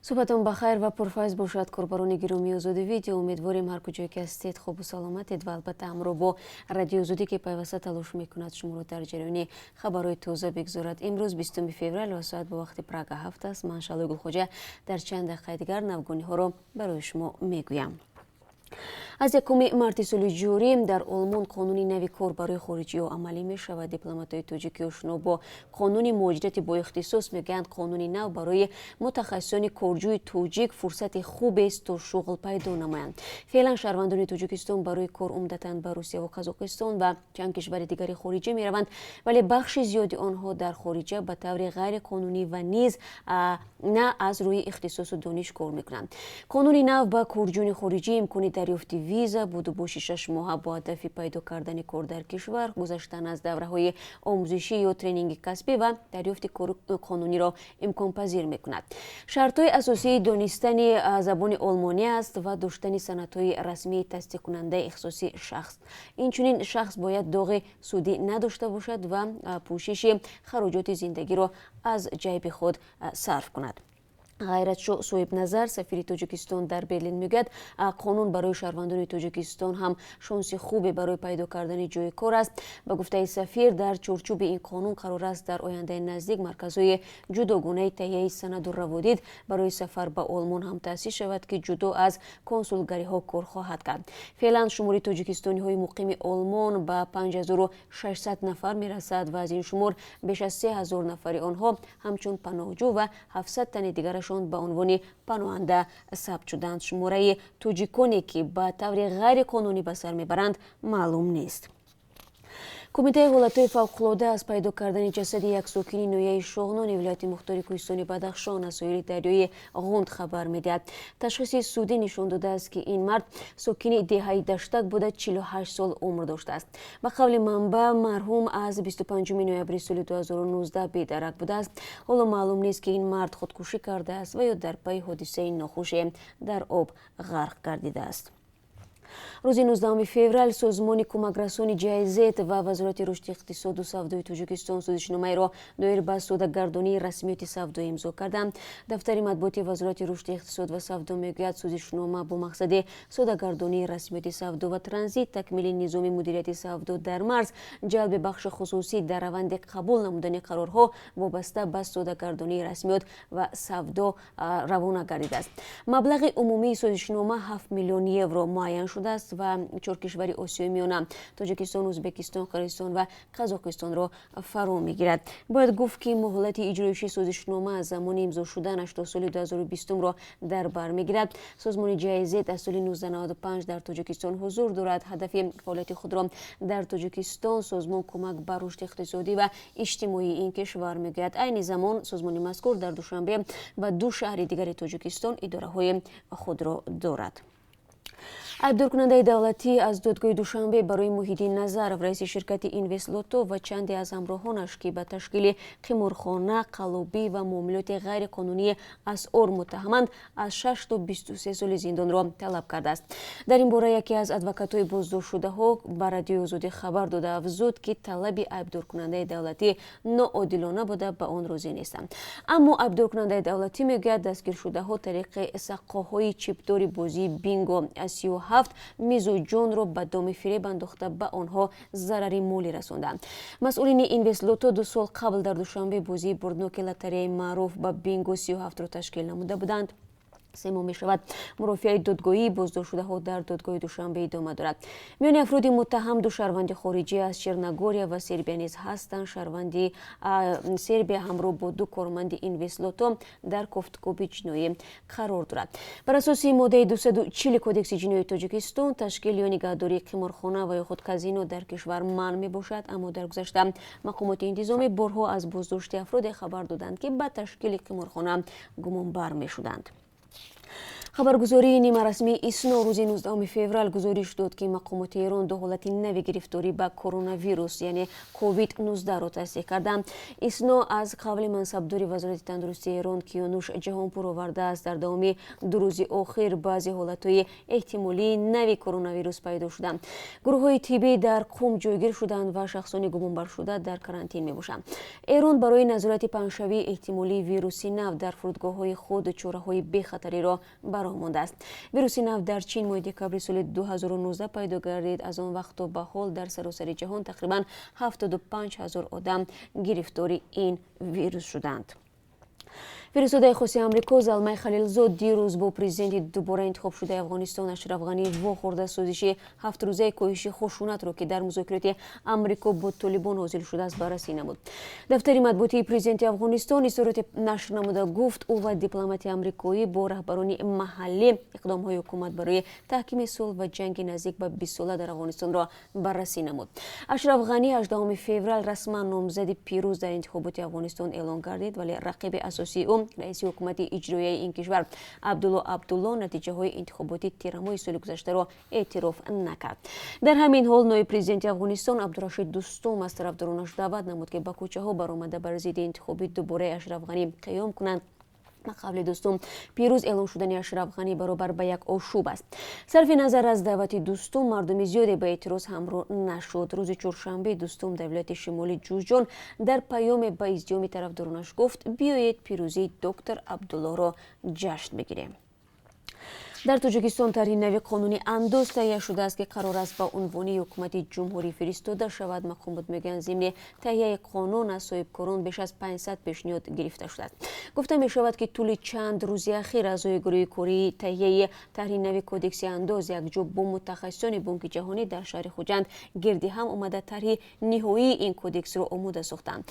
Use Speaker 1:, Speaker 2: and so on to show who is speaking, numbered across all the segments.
Speaker 1: Субҳатон бахайр ва пурфайз бошад, корбарони гиромии Озоди Видео. Умедворем, ҳар куҷое ки ҳастед, хубу саломатед ва албатта ҳамроҳ бо Радиои Озодӣ, ки пайваста талош мекунад шуморо дар ҷараёни хабарҳои тоза бигзорад. Имрӯз 20 феврал ва соат бо вақти Прага 7 аст. Ман, Шалои Гулхоҷа, дар чанд дақиқаи дигар навгониҳоро барои шумо мегӯям. Аз 1 марти соли ҷорӣ дар Олмон қонуни нави кор барои хориҷиҳо амалӣ мешавад. Дипломатҳои тоҷики ошно бо қонуни муҳоҷирати боихтисос мегӯянд, қонуни нав барои мутахассисони корҷӯи тоҷик фурсати хубест, то шуғл пайдо намоянд. Феълан шаҳрвандони Тоҷикистон барои кор умдатан ба Русияву Қазоқистон ва чанд кишвари дигари хориҷӣ мераванд, вале бахши зиёди онҳо дар хориҷа ба таври ғайриқонунӣ ва низ на аз рӯи ихтисосу дониш кор мекунанд. Қонуни нав ба корҷӯёни хориҷӣ имкони дарёфти виза, будубоши 6 моҳа бо ҳадафи пайдо кардани кор дар кишвар, гузаштан аз давраҳои омӯзишӣ ё тренинги касбӣ ва дарёфти кори қонуниро имконпазир мекунад. Шартҳои асосии донистани забони олмонӣ аст ва доштани санадҳои расмии тасдиқкунандаи ихтисоси шахс. Инчунин шахс бояд доғи судӣ надошта бошад ва пӯшиши хароҷоти зиндагиро аз ҷайби худ сарф кунад. Ғайратшоҳ Соҳибназар, сафири Тоҷикистон дар Берлин, мегӯяд, қонун барои шаҳрвандони Тоҷикистон ҳам шонси хубе барои пайдо кардани ҷои кор аст. Ба гуфтаи сафир, дар чорчӯби ин қонун қарор аст дар ояндаи наздик марказҳои ҷудогонаи таҳияи санаду раводид барои сафар ба Олмон ҳам таъсис шавад, ки ҷудо аз консулгариҳо кор хоҳад кард. Феълан шумори тоҷикистониҳои муқими Олмон ба 5600 нафар мерасад ва аз ин шумор беш аз 3000 нафари онҳо ҳамчун паноҳҷӯ ва 700 тани дигарашон ба унвони паноҳанда сабт шуданд. Шумораи тоҷиконе, ки ба таври ғайриқонунӣ ба сар мебаранд, маълум нест. Кумитаи ҳолатҳои фавқулода аз пайдо кардани ҷасади як сокини ноҳияи Шоғнони вилояти мухтори кӯҳистони Бадахшон аз соҳили дарёи Ғунд хабар медиҳад. Ташхиси судӣ нишон додааст, ки ин мард сокини деҳаи Даштак буда, 48 сол умр доштааст. Ба қавли манбаъ, марҳум аз 25 ноябри соли 2019 бедарак будааст. Ҳоло маълум нест, ки ин мард худкушӣ кардааст ва ё дар пайи ҳодисаи нохуше дар об ғарқ гардидааст. Рӯзи 19 феврал созмони кӯмакрасони GIZ ва Вазорати рушди иқтисоду савдои Тоҷикистон созишномаеро доир ба содагардонии расмиёти савдо имзо карданд. Дафтари матбуоти Вазорати рушди иқтисод ва савдо мегӯяд, созишнома бо мақсади содагардонии расмиёти савдо ва транзит, такмили низоми мудирияти савдо дар марз, ҷалби бахши хусусӣ дар раванди қабул намудани қарорҳо вобаста ба содагардонии расмиёт ва савдо равона гардидааст. Маблағи умумии созишнома 7 миллион евро муайян шудааст ва чор кишвари Осиёи Миёна: Тоҷикистон, Ӯзбекистон, Қирғизистон ва Қазоқистонро фаро мегирад. Бояд гуфт, ки муҳлати иҷроиши созишнома аз замони имзо шуданаш то соли 2020-ро дар бар мегирад. Созмони GIZ аз соли 1995 дар Тоҷикистон ҳузур дорад. Ҳадафи фаъолияти худро дар Тоҷикистон созмон кӯмак ба рушди иқтисодӣ ва иҷтимоии ин кишвар мегӯяд. Айни замон созмони мазкур дар Душанбе ва ду шаҳри дигари Тоҷикистон идораҳои худро дорад. Айбдоркунандаи давлатӣ аз додгоҳи Душанбе барои Муҳиддин Назаров, раиси ширкати Инвестлото, ва чанде аз ҳамроҳонаш, ки ба ташкили қиморхона, қаллобӣ ва муомилоти ғайриқонунии асъор муттаҳаманд, аз 6 то 23 соли зиндонро талаб кардааст. Дар ин бора яке аз адвокатҳои боздоштшудаҳо ба Радиои Озодӣ хабар дода, афзуд, ки талаби айбдоркунандаи давлатӣ ноодилона буда, ба он розӣ нестанд. Аммо айбдоркунандаи давлатӣ мегӯяд, дастгиршудаҳо тариқи саққоҳои чипдори бозии бинго 37 мизоҷонро ба доми фиреб андохта, ба онҳо зарари молӣ расонданд. Масъулини Инвестлото 2 сол қабл дар Душанбе бозии бурдноки лотареяи маъруф ба бинго 37-ро ташкил намуда буданд. 3 моҳ мешавад, мурофиаи додгоҳии боздоштшудаҳо дар додгоҳи Душанбе идома дорад. Миёни афроди муттаҳам ду шаҳрванди хориҷӣ аз Черногория ва Сербия низ ҳастанд. Шаҳрванди Сербия ҳамроҳ бо ду корманди Инвестлото дар кофтукоби ҷиноӣ қарор дорад. Бар асоси моддаи 240 Кодекси ҷиноии Тоҷикистон, ташкил ё нигаҳдории қиморхона ва ё худ казино дар кишвар манъ мебошад. Аммо дар гузашта мақомоти интизомӣ борҳо аз боздошти афроде хабар доданд, ки ба ташкили қиморхона гумонбар мешуданд. Хабаргузории нимарасмии ИСНО рӯзи 19 феврал гузориш дод, ки мақомоти Эрон ду ҳолати нави гирифторӣ ба коронавирус, яъне COVID-19-ро тасдиқ карданд. ИСНО аз қавли мансабдори Вазорати тандурустии Эрон Киёнуш Ҷаҳонпур овардааст, дар давоми 2 рӯзи охир баъзе ҳолатҳои эҳтимолии нави коронавирус пайдо шуданд. Гурӯҳҳои тиббӣ дар Қум ҷойгир шуданд ва шахсони гумонбаршуда дар карантин мебошанд. Эрон барои назорати паҳншавии эҳтимолии вируси нав дар фурудгоҳҳои худ чораҳои бехатариро ба роҳ мондааст. Вируси нав дар Чин моҳи декабри соли 2019 пайдо гардид. Аз он вақт то ба ҳол дар саросари ҷаҳон тақрибан 75 ҳазор одам гирифтори ин вирус шуданд. Фиристодаи хоси Амрико Залмай Халилзод дирӯз бо президенти дубора интихобшудаи Афғонистон Ашраф Ғанӣ вохӯрда, созиши 7-рӯзаи коҳиши хушунатро, ки дар музокироти Амрико бо Толибон ҳосил шудааст, баррасӣ намуд. Дафтари матбуотии президенти Афғонистон изҳороти нашр намуда гуфт, ӯ ва дипломати амрикоӣ бо раҳбарони маҳаллӣ иқдомҳои ҳукумат барои таҳкими сулҳ ва ҷанги наздик ба 20сола дар Афғонистонро баррасӣ намуд. Ашраф Ғанӣ 18 феврал расман номзади пирӯз дар интихоботи Афғонистон эълон гардид, вале рақиби асосии ӯ, раиси ҳукумати иҷроияи ин кишвар Абдулло Абдулло, натиҷаҳои интихоботи тирамоҳи соли гузаштаро эътироф накард. Дар ҳамин ҳол ноиб президенти Афғонистон Абдурашид Дустум аз тарафдоронаш даъват намуд, ки ба кӯчаҳо баромада бар зидди интихоби дубораи Ашраф Ғанӣ қиём кунанд. Ба қавли Дустум, пирӯз эълон шудани Ашраф Ғанӣ баробар ба як ошӯб аст. Сарфи назар аз даъвати Дустум, мардуми зиёде ба эътироз ҳамроҳ нашуд. Рӯзи чоршанбе Дустум дар вилояти шимоли Ҷӯзҷон дар паёме ба издиҳоми тарафдоронаш гуфт: «Биёед, пирӯзии доктор Абдуллоро ҷашн бигирем». Дар Тоҷикистон тарҳи нави қонуни андоз таҳия шудааст, ки қарор аст ба унвони ҳукумати ҷумҳурӣ фиристода шавад. Мақомот мегӯянд, зимни таҳияи қонун аз соҳибкорон беш аз 500 пешниҳод гирифта шудааст. Гуфта мешавад, ки тӯли чанд рӯзи ахир аъзои гурӯҳи кории таҳияи тарҳи нави кодекси андоз якҷо бо мутахассисони Бонки Ҷаҳонӣ дар шаҳри Хуҷанд гирди ҳам омада, тарҳи ниҳоии ин кодексро омода сохтанд.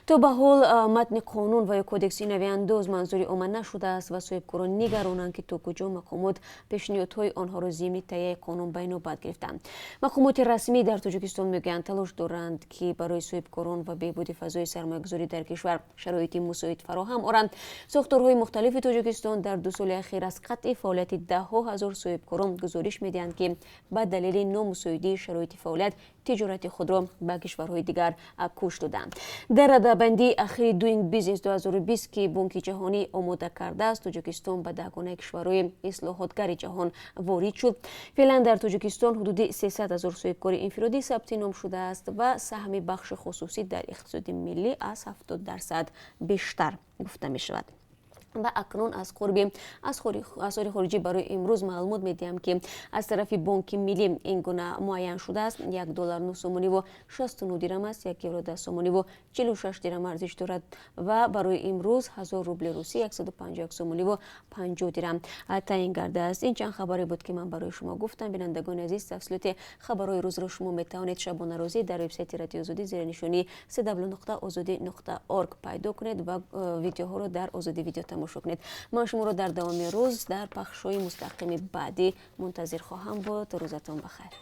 Speaker 1: То ба ҳол матни қонун ва ё кодекси нави андоз манзури омма нашудааст ва соҳибкорон нигаронанд, ки то куҷо мақомот пешниҳодҳои онҳоро зимни таҳияи қонун ба инобат гирифтанд. Мақомоти расмӣ дар Тоҷикистон мегӯянд, талош доранд, ки барои соҳибкорон ва беҳбуди фазои сармоягузорӣ дар кишвар шароити мусоид фароҳам оранд. Сохторҳои мухталифи Тоҷикистон дар 2 соли ахир аз қатъи фаъолияти даҳҳо ҳазор соҳибкорон гузориш медиҳанд, ки ба далели номусоидии шароити фаъолият тиҷорати худро ба кишварҳои дигар кӯч доданд. Дар радабандии ахири Doing Business 2020, ки Бонки Ҷаҳонӣ омода кардааст, Тоҷикистон ба даҳгонаи кишварҳои ислоҳотгари ҷаҳон ворид шуд. Феълан дар Тоҷикистон ҳудуди 300 ҳазор соҳибкори инфиродӣ сабти ном шудааст ва саҳми бахши хусусӣ дар иқтисоди миллӣ аз 70% бештар гуфта мешавад. Ва акнун аз қурби асъори хориҷӣ барои имрӯз маълумот медиҳам, ки аз тарафи Бонки Миллӣ ин гуна муайян шудааст: 1 доллар 9 сомониву 69 дирам аст, 1 евро 10 сомониву 46 дирам арзиш дорад ва барои имрӯз 1000 рубли русӣ 151 сомониву 50 дирам таъин гардааст. Ин чанд хабаре буд, ки ман барои шумо гуфтам. Бинандагони азиз, тафсилоти хабарҳои рӯзро шумо метавонед шабонарӯзӣ дар вебсайти Радиои Озодӣ зери нишонии cw.ozodi.org пайдо кунед ва видеоҳоро дар Озодӣ Видео тамошо кунед. Ман шуморо дар давоми рӯз дар пахшҳои мустақими баъдӣ мунтазир хоҳам буд. Рӯзатон бахайр.